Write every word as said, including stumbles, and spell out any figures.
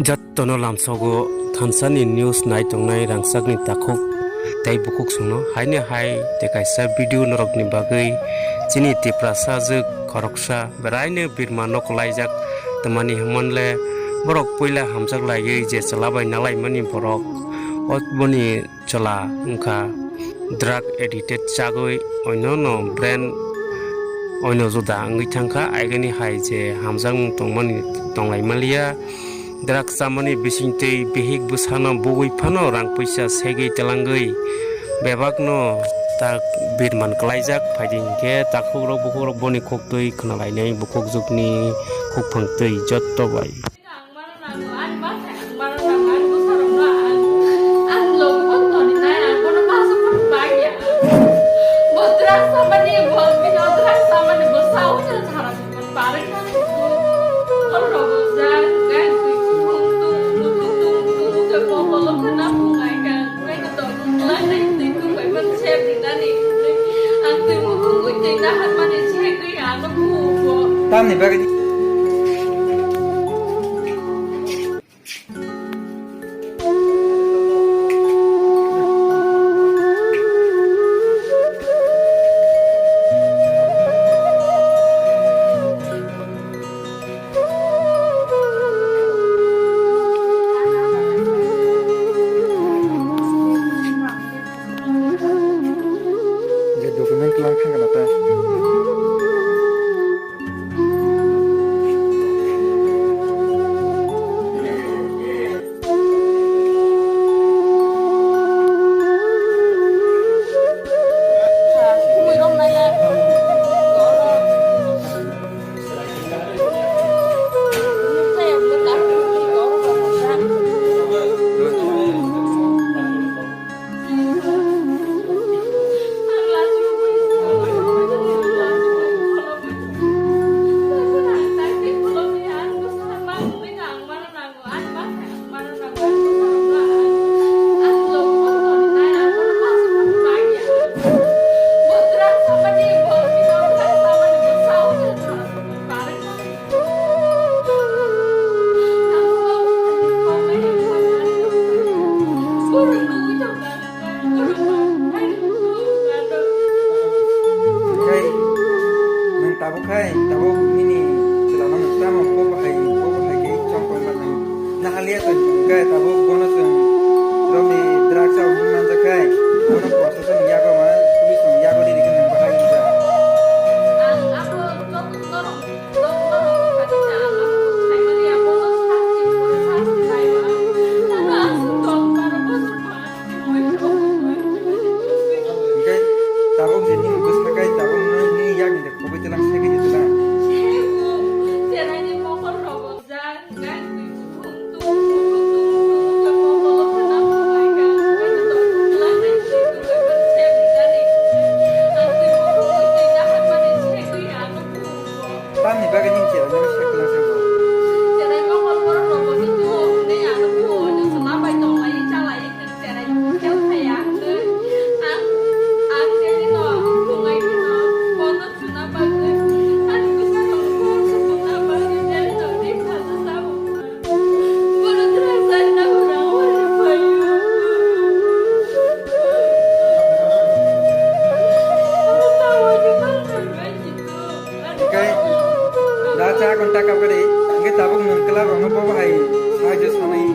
Jottono lamsogo thansani news nai tongnai rangchakni takhuk tei bukhuk songno haino hai tei kaisa video norokni bagwi chini Tiprasa jwk khoroksa beraino birma nok laijak twmani hwnmanle borok puila hamjak laiwi je chwla bai nalaimani borok o boni chwla wngkha drug addicted chagwi oino no brain oino juda wngwi thangkha, aigani hai je hamjakmung tongmani tonglai manliya. Drug chamani bisingtwi bihik bwsano bugwi phano rang puisa segwi twlangwi bebakno tak birman kwlaijak phaidi hinkhe takhukrok bukhukrok boni khuktwi khwnalainai bukhukjwkni khukphangtwi jotto bai. Ang mano nango, ani bwsai ang mano nango, ani bwsarokno ang, ang logi bo toni nai, ang bono bwsai phano bagya. Bo drug samani, bo bini o drug samani, bo sao se jara se bo barwi nani bo. Oro rogo jak, jak twi tung tung, tung tung, tung tung, ke bo bolo ke na pungai ka. Tamni bagwi. Je document lang thang kana ta. Kai, nang tabuk khai, tabuk nini chwla no nang tamo bo bahai, bo bahai khe chong tong ba nang. Nahaliya to hwnkhe tabuk bono chwng romni drugs o hwn manjak khai, bono process ni yago ma, police ni yago di dikhe nang bahai hwnjak. Hwnkhe tabuk je nini bwswk khai tabuk nini yakni de khogwi twlang segwi twlang. Tamni bagwi nini chwla no se kwlwng se bo. Hwnkhe da cha ghonta kap kari, hwnkhe tabuk nwng kwlarokno bo bahai sahajyo sanai.